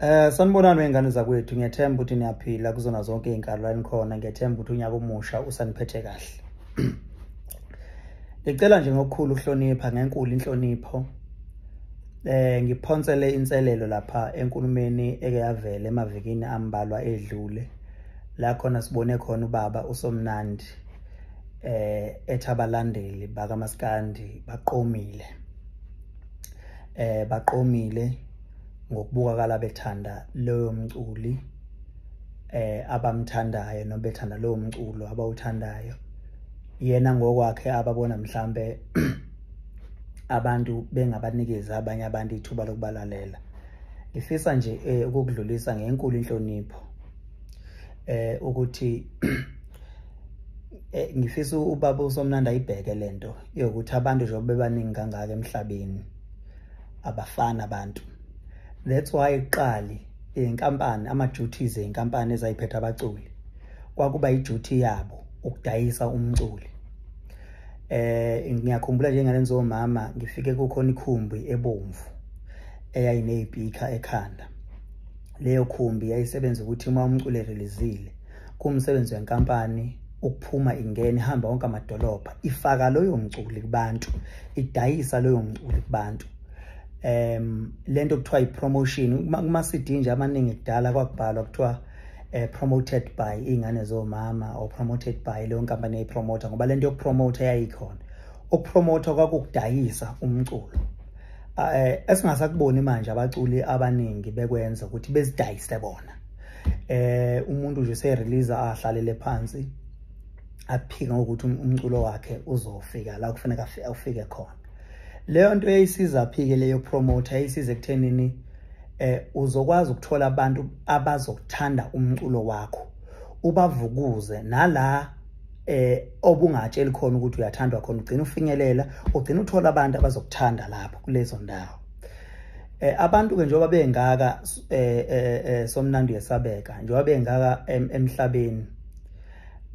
Sanibonani wengane zakwethu, ngiyathemba ukuthi niyaphila kuzona zonke izinkalo la nikhona. Ngiyathemba ukuthi unyaka omusha usaniphethe kahle. Ngicela nje ngokukhulu ukuhlonipha, ngenkulu inhlonipho, ngiphonsele inselelo lapha enkulumeni eke yavela emavikini ambalwa edlule, la khona sibone khona ubaba uSomnandi ethi abalandeli bakaMaskandi baqomile, baqomile ngokubukakala bethanda loyo mculi abamthandayo noma bethanda lowo mculo abawuthandayo. Yena ngokwakhe ababona mhlambe abantu bengabanikeza abanye abantu ithuba lokubalalela. Ngifisa nje ukukudlulisa ngenkulu inhlonipho ukuthi ngifisa ubaba uSomnandi ayibheke lento yokuthi abantu nje bebaningi kangaka emhlabeni abafana abantu. That's why iqali inkampani, ama duties einkampani ezayiphethe abaculi kwakuba iduty yabo ukudayisa umculi. Ngiyakhumbula njengale nzomama ngifike kukhona ikhumbi ebomvu eyayinezipika ekhanda. Leyo khumbi yayisebenza ukuthi uma umculi ereleasile kumsebenzi wenkampani ukuphuma ingene ihamba wonke amadolobha ifaka loyo mculi kubantu, idayisa loyo mculi kubantu. Lento kuthiwa ipromotion kuma CD nje amaningi kudala kwakubhalwa kuthiwa promoted by ingane zomama or promoted by leyo nkampani eyipromoter, ngoba lento yokupromote yayikhona. Ukupromoter kwakukudayisa umculo. Esingasakuboni manje abaculi abaningi bekwenza ukuthi bezidayise bona. Umuntu nje se-release ahlalele phansi aphika ngokuthi umculo wakhe uzofika la kufanele ufike khona. Leyo nto eyisiza phike leyo promoter eyisiza ekuthenini uzokwazi ukuthola abantu abazokuthanda umculo wakho, ubavukuze nala obungatsheli khona ukuthi uyathandwa khona, ugcina ufinyelela, ugcina uthola abantu abazokuthanda lapho kulezo ndawo. Abantu ke njengoba bengaka Somnandi yesabeka, njengoba bengaka emhlabeni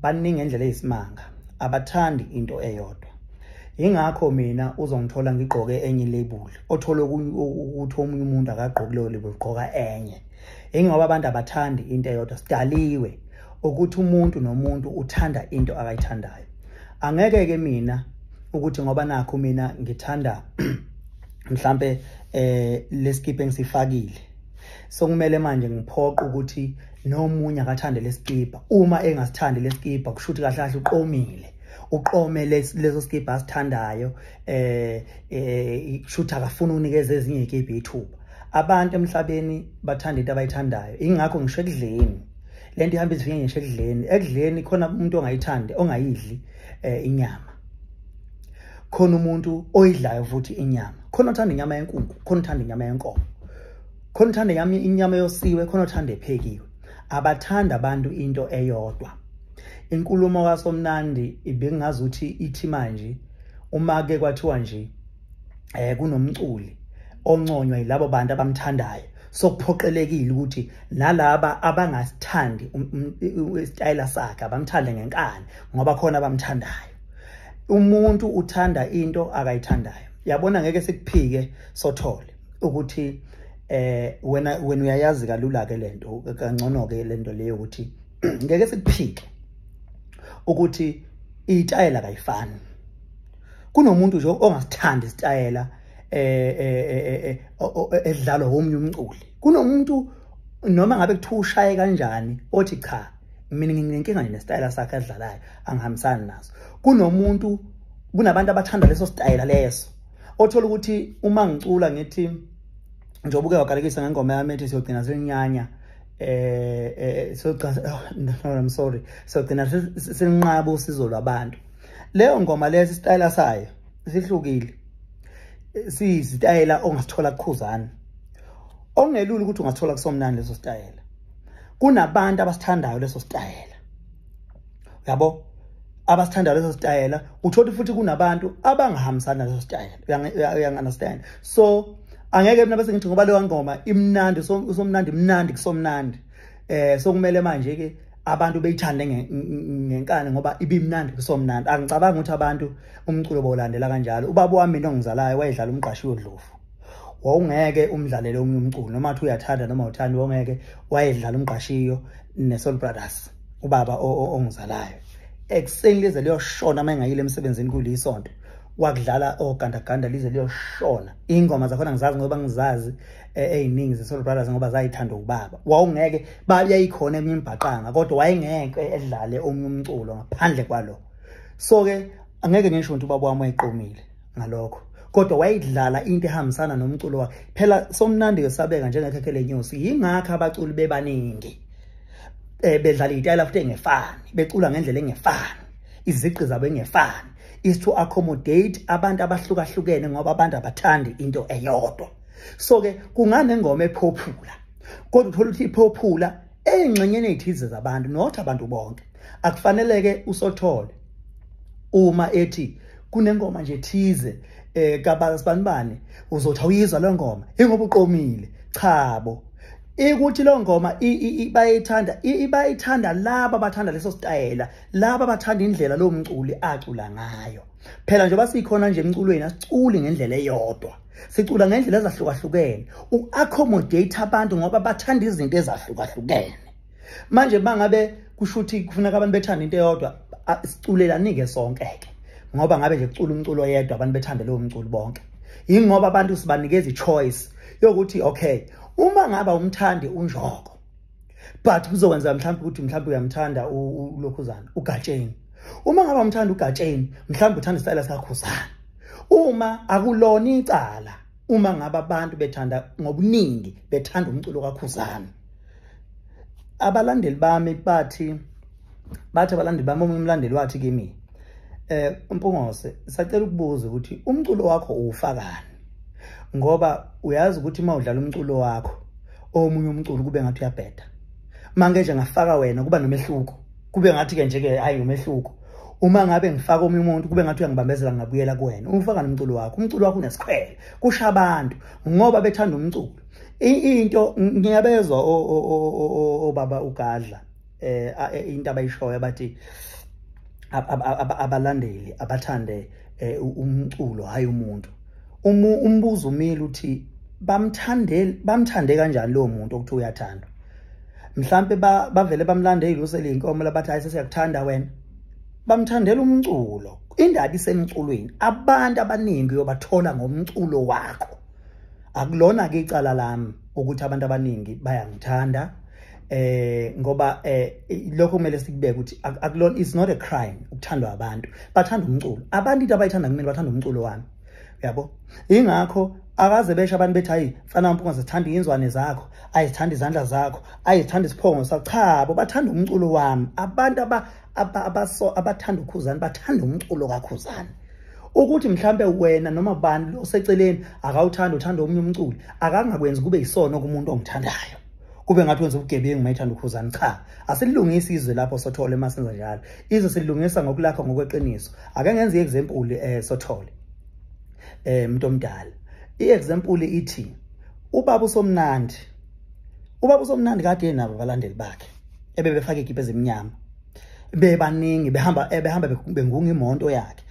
baningi ngendlela eyisimanga, abathandi into eyodwa. Ingakho mina uzongithola ngigqoke enye label, othola ukuthi omunye umuntu akagqoki leyo label, ugqoka enye. Ingoba abantu abathandi into eyodwa, sidaliwe ukuthi umuntu nomuntu uthanda into akayithandayo. Angeke ke mina ukuthi ngoba nakho mina ngithanda mhlambe leskipa engisifakile, so kumele manje ngiphoqe ukuthi nomunye akathande leskipa. Uma engasithandi leskipa kusho ukuthi kahle kahle uqomile, uqome leso skipa asithandayo, kusho akafuna unikeza ezinye izikipa ithuba. Abantu emhlabeni bathanda into abayithandayo. Ingakho ngisho ekudleni lento ihamba izifike ngisho ekudleni. Ekudleni khona umuntu ongayithandi, ongayidli inyama, khona umuntu oyidlayo futhi inyama, khona othanda inyama yenkukhu, khona othanda inyama yenkomo, khona othanda inyama yosiwe, khona othanda ephekiwe. Abathanda abantu into eyodwa. Inkulumo kaSomnandi ibingazi ukuthi ithi manje uma ke kwathiwa nje kunomculi onconywa yilabo bantu abamthandayo, sokuphoqelekile ukuthi nalaba abangasithandi isitayela sakhe abamthande ngenkani ngoba khona abamthandayo. Umuntu uthanda into akayithandayo. Yabona ngeke sikuphike sothole ukuthi wena uyayazi kalula ke lento, kangcono ke lento leyo ukuthi ngeke sikuphike ukuthi itayela kayifani. Kunomuntu nje ongasithandi isitayela edlalwa omunye umculi. Kunomuntu noma ngabe kuthiwa ushaye kanjani othi cha mina nginenkinga nje nesitayela sakhe adlalayo, angihambisani naso. Kunomuntu, kunabantu abathanda leso sitayela leso, othola ukuthi uma ngicula ngithi njengoba uke wagalekisa ngengoma yami ethi siyogcina selinyanya, I'm sorry, siyogcina selinqaba usizo lwabantu. Leyo ngoma leyo isitayela sayo sihlukile, siyisitayela ongasithola kuKhuzani, ongelula ukuthi ungasithola kuSomnandi leso sitayela. Kunabantu abasithandayo leso sitayela, yabo, abasithandayo leso sitayela. Uthola futhi kunabantu abangahambisani naleso sitayela. Uya-understand? So angeke mina bese ngithi ngoba leyo ngoma imnandi, uSomnandi imnandi kuSomnandi, so kumele manje ke abantu beyithande ngenkani ngoba ibimnandi kuSomnandi. Angicabanga ukuthi abantu umculo bawulandela kanjalo. Ubaba wami mina ongizalayo wayedlala umqashi yodlovu. Wawungeke umdlalele omunye umculo noma athi uyathanda noma uthanda, wawungeke. Wayedlala umgqashiyo ne-Soul Brothers ubaba ongizalayo. Ekuseni lize liyoshona uma engayile emsebenzini kulisonto, wakudlala ogandaganda lize liyoshona. Ingoma zakhona ngizazi ngoba ngizazi ey'ningi ze-Soul Brothers ngoba zayithanda ubaba. Wawungeke, bayayikhona eminye imibhaqanga, kodwa wayengeke edlale omunye umculo ngaphandle kwalo. So-ke angeke ngisho ukuthi ubaba wami wayeqomile ngalokho, kodwa wayidlala into ehambisana nomculo wakhe. Phela somnandi-ke sabeka njengekhekhe lenyosi, yingakho abaculi bebaningi bedlala iy'tayela futhi engefani, becula ngendlela engefani, iziqi zabo engefani, is to accommodate abantu abahlukahlukene ngoba abantu abathandi into eyodwa. So-ke kunganengoma ephophula, kodwa uthola ukuthi iphophula ey'ngxenyeni ey'thize zabantu, not abantu bonke. Akufaneleke usothole uma ethi kunengoma nje thize kabasibanibani, uzothi awuyizwa le ngoma ingoba uqomile. Chabo, ikuthi lo ngoma bayithanda, bayithanda laba abathanda leso stayela, laba abathanda indlela lo mculi acula ngayo. Phela njengoba sikhona nje emculweni, asiculi ngendlela eyodwa, sicula ngendlela ezahlukahlukene uku-accommodate abantu ngoba bathanda izinto ezahlukahlukene. Manje bangabe kusho ukuthi kufuneka abantu bethanda into eyodwa, siculelani-ke sonke-ke? Ngoba ngabe nje kucula umculo oyedwa abantu bethande lowo mculo bonke. Yingoba abantu sibanikeza i-choice yokuthi okay, uma ngaba umthandi uNjoko, but kuzokwenza mhlawumbe ukuthi mhlawumbe uyamthanda ulokhuzana uGatsheni. Uma ngaba umthanda uGatsheni, mhlawumbe uthanda isitayela sikaKhuzana. Uma akulona icala uma ngaba abantu bethanda ngobuningi bethanda umculo kaKhuzana. Abalandeli bami bathi abalandeli bami, omunye umlandeli wathi kimi, Mpungose, sacela ukubuza ukuthi umculo wakho uwufakani, ngoba uyazi ukuthi uma udlala umculo wakho omunye umculo kube ngathi uyabheda, manje nje ngafaka wena kuba nomehluko, kube ngathi ke nje ke hayi umehluko. Uma ngabe ngifaka omunye umuntu kube ngathi uyangibambezela, ngabuyela kuwena. Ufaka nomculo wakho, umculo wakho unesikhwele, kusha abantu ngoba bethanda umculo. Into ngiyabezwa obaba uGadla into abayishoyo, bathi abalandeli abathande umculo hayi umuntu. Umbuzo umile uthi bamthande kanjani lo muntu okuthiwa uyathandwa? Mhlambe bavele bamlande ilusele inkomo labathi hayi sesiyakuthanda wena. Bamthandela umculo. Indaba isemculweni. Abantu abaningi uyobathola ngomculo wakho. Akulona ke icala lami ukuthi abantu abaningi bayangithanda, ngoba lokho kumele sikubeke ukuthi akulona, it's not a crime ukuthandwa abantu. Bathanda umculo. Abantu into abayithanda kumele bathanda umculo wami. Yabo? Ingakho akaze besho abantu bethi hayi mfana Mpungose sithanda inzwane zakho, ayizithanda izandla zakho, ayizithanda isiphongo sakho. Cha bo, bathanda umculo wami. Abantu abathanda uKhuzani bathanda umculo kaKhuzani. Ukuthi mhlambe wena noma bani lo oseceleni akawuthanda, uthanda omunye umculi, akangakwenzi kube isono kumuntu ongithandayo, kube ngathi wenza ubugebengu mayithanda uKhuzani. Cha, asilungisi izwe lapho sothole masenza njalo. Izwe silungisa ngokulakha ngokweqiniso. Ake ngenze i-example sothole umuntu omdala. I-example ithi ubaba uSomnandi, ubaba uSomnandi kade enabo abalandeli bakhe ebebefaka igibe ezimnyama, bebaningi behamba bengunga imonto yakhe.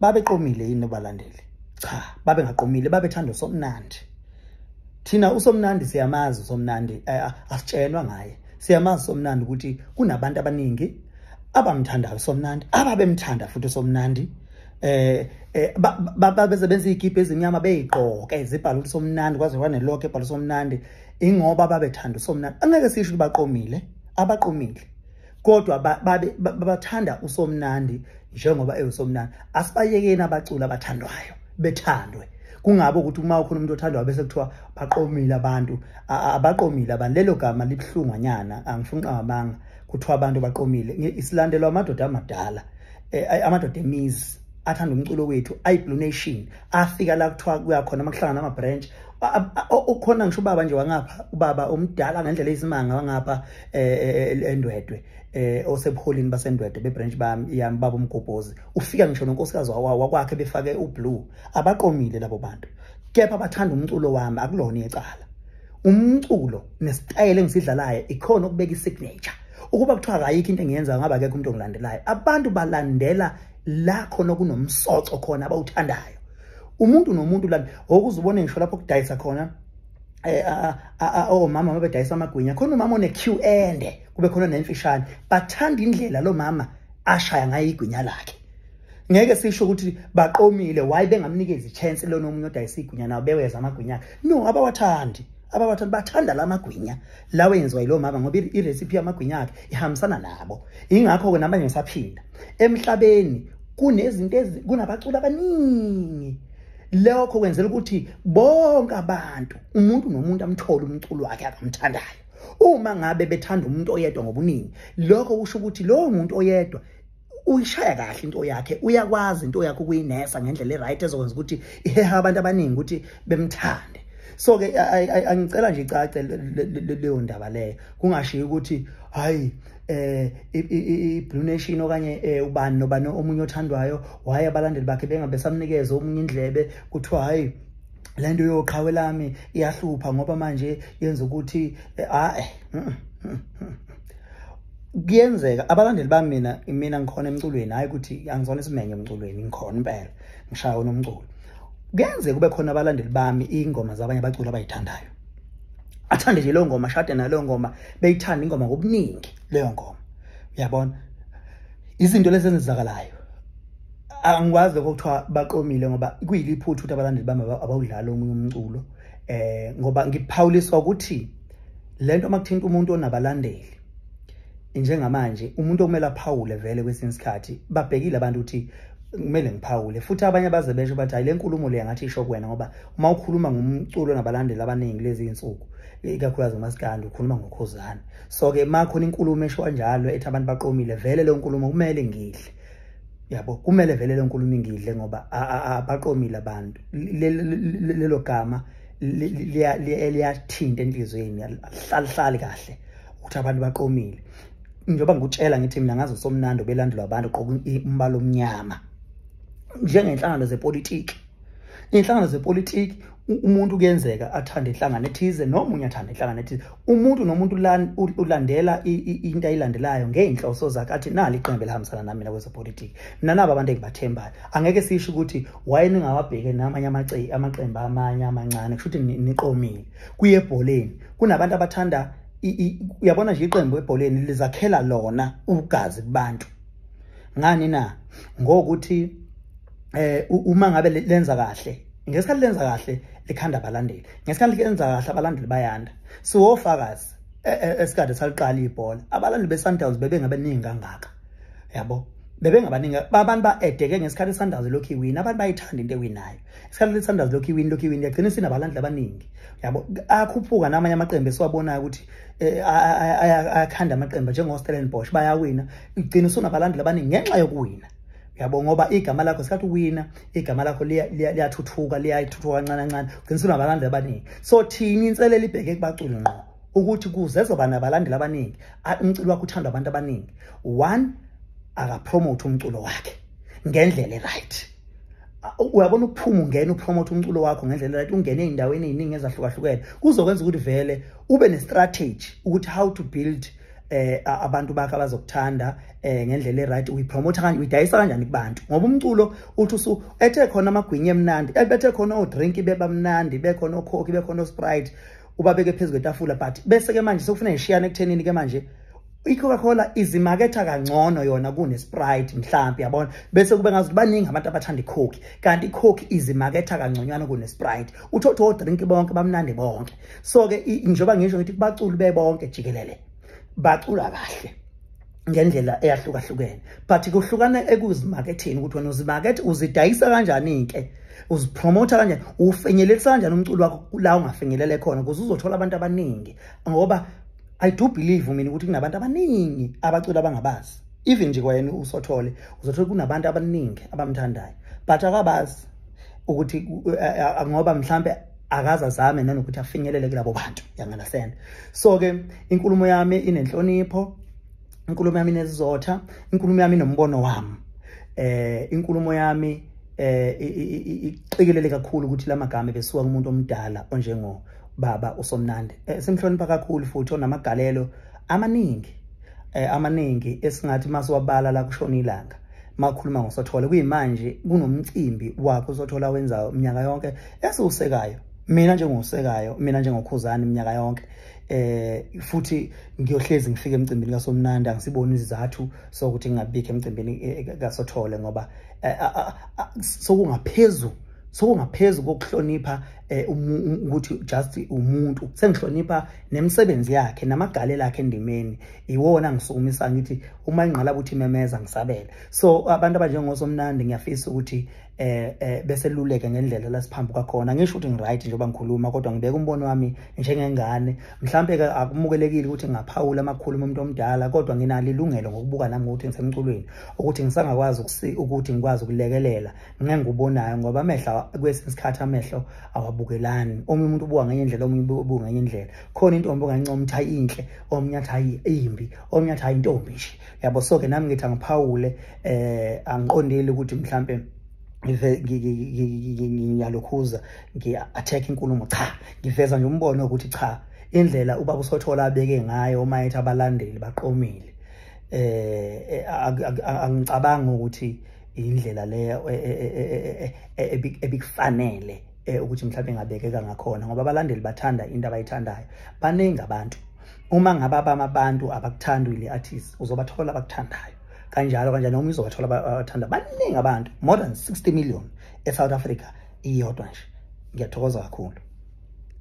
Babeqomile yini abalandeli? Cha, babengaqomile, babethanda uSomnandi. Thina uSomnandi siyamazi uSomnandi, asitshenwa ngaye. Siyamazi uSomnandi ukuthi kunabantu abaningi abamthandayo uSomnandi, ababemthanda futhi uSomnandi. Babesebenza izikipa ezimnyama beyigqoke zibhala ukuthi Somnandi, kwaze kwanelokho ebhala uSomnandi, ingoba babethanda uSomnandi. Angeke sisho ukuthi baqomile, abaqomile, kodwa babathanda uSomnandi njengoba ewuSomnandi. Asibayekeni abaculi abathandwayo bethandwe, kungabe ukuthi uma ukhona umuntu othandwayo bese kuthiwa baqomile abantu. Abaqomile abantu, lelo gama libuhlungwanyana, angifuni uqambanga kuthiwa abantu baqomile. Isilandelwa amadoda amadala, amadoda emizi athanda umculo wethu, ayi-Blue Nation, afika la kuthiwa kuyakhona amakuhlangana ama-branch. Ukhona ngisho ubaba nje wangapha, ubaba omdala ngendlela eyisimanga wangapha eNdwedwe, osebuholini baseNdwedwe be-branch bami yami, baba uMgobhozi, ufika ngisho nonkosikazi wakwakhe befake ublue. Abaqomile labo bantu, kepha bathanda umculo wami, akulona icala. Umculo nesitayela engisidlalayo ikhona ukubeka i-signature. Ukuba kuthiwa akayikho into engiyenzayo ngabe akekho umuntu ongilandelayo. Abantu balandela la khona kunomsoco khona abawuthandayo. Umuntu nomuntu lana okuzubone ngisho lapho kudayisa khona omama mabedayisa amagwinya, khona umama one queue ende, kube khona nemfishane, bathanda indlela lo mama ashaya ngayo igwinya lakhe. Ngeke sisho ukuthi baqomile why bengamnikezi chance lo nomunye odayisa igwinya nawo beweza amagwinya. No, abawathandi, bathanda lamagwinya lawo enziwa yilo mama, ngoba irecipe yamagwinya akhe ihambisana nabo. Ingakho ke namanje ngisaphinda, emhlabeni kunezinto kunabaculi abaningi. Lokho kwenzela ukuthi bonke abantu, umuntu nomuntu amthole umculo wakhe akamthandayo. Uma ngabe bethanda umuntu oyedwa ngobuningi, lokho kusho ukuthi lowo muntu oyedwa uyishaya kahle into yakhe, uyakwazi into yakhe ukuyinesa ngendlela eright ezokwenza ukuthi iheha abantu abaningi ukuthi bemthande. So ke angicela nje icace leyo ndaba leyo, kungashiyi ukuthi hayi i-Blue Nation okanye ubani nobani omunye othandwayo waye abalandeli bakhe bengabe samnikeza omunye indlebe, kuthiwa hayi lento yoqhawe lami iyahlupha ngoba manje yenza ukuthi kuyenzeka. Abalandeli bami mina ngikhona emculweni, hayi ukuthi angizona isimenye emculweni, ngikhona impela ngishaya nomculo. Kuyenzeka kube khona abalandeli bami ingoma zabanye abaculi abayithandayo, athande nje leyo ngoma, ashade naleyo ngoma, beyithanda ingoma ngobuningi leyo ngoma. Uyabona izinto lezi ezenzakalayo, angikwazi lokho kuthiwa baqomile, ngoba kuyiliphutha ukuthi abalandeli bami abawudlala omunye umculo. Ngoba ngiphawuliswa ukuthi lento makuthinta umuntu onabalandeli njengamanje, umuntu okumele aphawule vele kwesinye isikhathi babhekile abantu ukuthi kumele ngiphawule, futhi abanye baze besho bathi hayi le nkulumo le ngathi isho kuwena, ngoba uma ukhuluma ngomculo nabalandeli abaningi lezi insuku, ikakhulukazi umaskandi, ukhuluma ngokhuzana. So ke makhona inkulumo esho kanjalo ethi abantu baqomile, vele leyo nkulumo kumele ngidle, yabo, kumele vele leyo nkulumo ingidle, ngoba abaqomile abantu. Lelo gama liyathinta enhliziyweni, alihlali kahle ukuthi abantu baqomile. Njengoba ngikutshela ngithi mina ngazo Somnandi belandelwa abantu gqoka umbala omnyama, njengenhlangano zepolitiki. Inhlangano zepolitiki, umuntu kuyenzeka athande inhlangano ethize nomunye athande inhlangano ethize. Umuntu nomuntu ulandela into ayilandelayo ngeinhloso zakhe, athi nali iqembu elihambisana nami mina kwezepolitiki, mina nabo abantu engibathembayo. Angeke sisho ukuthi waye ningawabheke namanye amaqembu amanye amancane, kusho ukuthi niqomile. Kuye ebholeni kunabantu abathanda, uyabona nje iqembu ebholeni lizakhela lona ugazi kubantu. Ngani na? Ngokuthi uma ngabe lenza kahle, ngesikhathi lenza kahle likhanda abalandeli, ngesikhathi lenza kahle abalandeli bayanda. Siwofakazi esikade saliqala ibhola, abalandeli beSundowns bebengabaningi kangaka, yabo, bebengabaningi. Abantu ba-edeke ngesikhathi iSundowns lokhu iwina, abantu bayithanda into ewinayo. Isikhathi leSundowns lokhu iwina, yagcina sinabalandeli abaningi, yabo. Akhuphuka namanye amaqembu esiwabonayo ukuthi ayakhanda amaqembu njengo-Stellenbosch, bayawina, igcina usunabalandeli abaningi ngenxa yokuwina, yabo, ngoba igama lakho sikhathi uwina, igama lakho liyathuthuka, liyayithuthuka kancane kancane, ugcina usunabalandeli abaningi. So thina inselelo ibheke kubaculi ngqo ukuthi kuze ezoba nabalandeli abaningi, umculo wakho uthandwa abantu abaningi. One, akapromote umculo wakhe ngendlela eright. Uyabona ukuphuma ungena upromote umculo wakho ngendlela eright, ungene ey'ndaweni ey'ningi ezahlukahlukene, kuzokwenza ukuthi vele ube ne-strategy ukuthi how to build abantu bakhe abazokuthanda ngendlela eright, uyipromote kanjani, uyidayisa kanjani kubantu. Ngoba umculo uthi usu ethe khona amagwinya emnandi, bethe khona odrink bebamnandi, bekhona oCoke, bekhona oSprite, ubabeke phezu kwetafula, but bese ke manje sekufuna ngishiyane ekuthenini ke manje i-Coca-Cola izimaketha kangcono yona kune-Sprite mhlambi, yabona, bese kube ngazuthi baningi abantu abathanda i-Coke, kanti i-Coke izimaketha kangconywana kune-Sprite. Uthotha odrink bonke bamnandi bonke. So ke njengoba ngisho ngithi kubaculi bebonke jikelele bacula kahle ngendlela eyahlukahlukene, but kuhlukana ekuzimaketheni ukuthi wena uzimakethe uzidayisa kanjani ke, uzipromotha kanjani, ufinyelelisa kanjani umculo wakho la ungafinyelele khona, ukuze uzothola abantu abaningi. Ngoba I do believe mina ukuthi kunabantu abaningi abaculi abangabazi, even nje kwayena uSothole, uzothola kunabantu abaningi abamthandayo, but akabazi ukuthi ngoba mhlambe akazazame nanokuthi afinyelele kulabo bantu, you understand. So ke inkulumo yami inenhlonipho, inkulumo yami inesizotha, inkulumo yami inombono wami, inkulumo yami iqikelele kakhulu ukuthi lamagama besuka kumuntu omdala onjengo baba uSomnandi. Simhlonipha kakhulu futhi onamagalelo amaningi, amaningi esingathi masiwabala la kushona ilanga. Makhuluma ngoSothole kuyimanje kunomcimbi wakhe uSothole wenzayo iminyaka yonke esiwusekayo, mina njengosekayo, mina njengoKhuzani iminyaka yonke, futhi ngiyohlezi ngifike emcimbini kaSomnandi. Angisiboni isizathu sokuthi ngingabikho emcimbini kaSothole ngoba sokungaphezu kokuhlonipha ukuthi just umuntu, sengihlonipha nemisebenzi yakhe namagalelo akhe endimeni. Iwona ngisukumisa ngithi uma ingqala ukuthi imemeza ngisabele. So abantu abanjengoSomnandi ngiyafisa ukuthi beseluleke ngendlela lasiphambuka khona. Ngisho ukuthi ngiright njengoba ngikhuluma, kodwa ngibeka umbono wami njengengane. Mhlambe ke akumukelekile ukuthi ngaphawula amakhuluma umuntu omdala, kodwa nginalo ilungelo ngokubuka nami ukuthi ngisemculweni, ukuthi ngisangakwazi ukuthi ngikwazi ukulekelela ngengikubonayo, ngoba amehlo kwesinye isikhathi amehlo awabukelani. Omunye umuntu ubuka ngenye indlela, omunye ubuka ngenye indlela. Khona intombi ongayincoma ukuthi hayi inhle, omunye athi hayi imbi, omunye athi hayi intombi nje, yabo. So ke nami ngithi angiphawule, angiqondile ukuthi mhlambe ngiyalokhuza ngi-attack inkulumo, cha, ngiveza nje umbono ukuthi cha, indlela ubaba uSothole abeke ngayo uma ethi abalandeli baqomile, angicabanga ukuthi indlela leyo ebikufanele ukuthi mhlawumbe ingabekeka ngakhona, ngoba abalandeli bathanda into abayithandayo. Baningi abantu, uma ngabe abantu abakuthandi le artist, uzobathola abakuthandayo kanjalo kanjalo, noma uzobathola abathanda. Baningi abantu, more than 60 million eSouth Africa iyodwa nje. Ngiyathokoza kakhulu.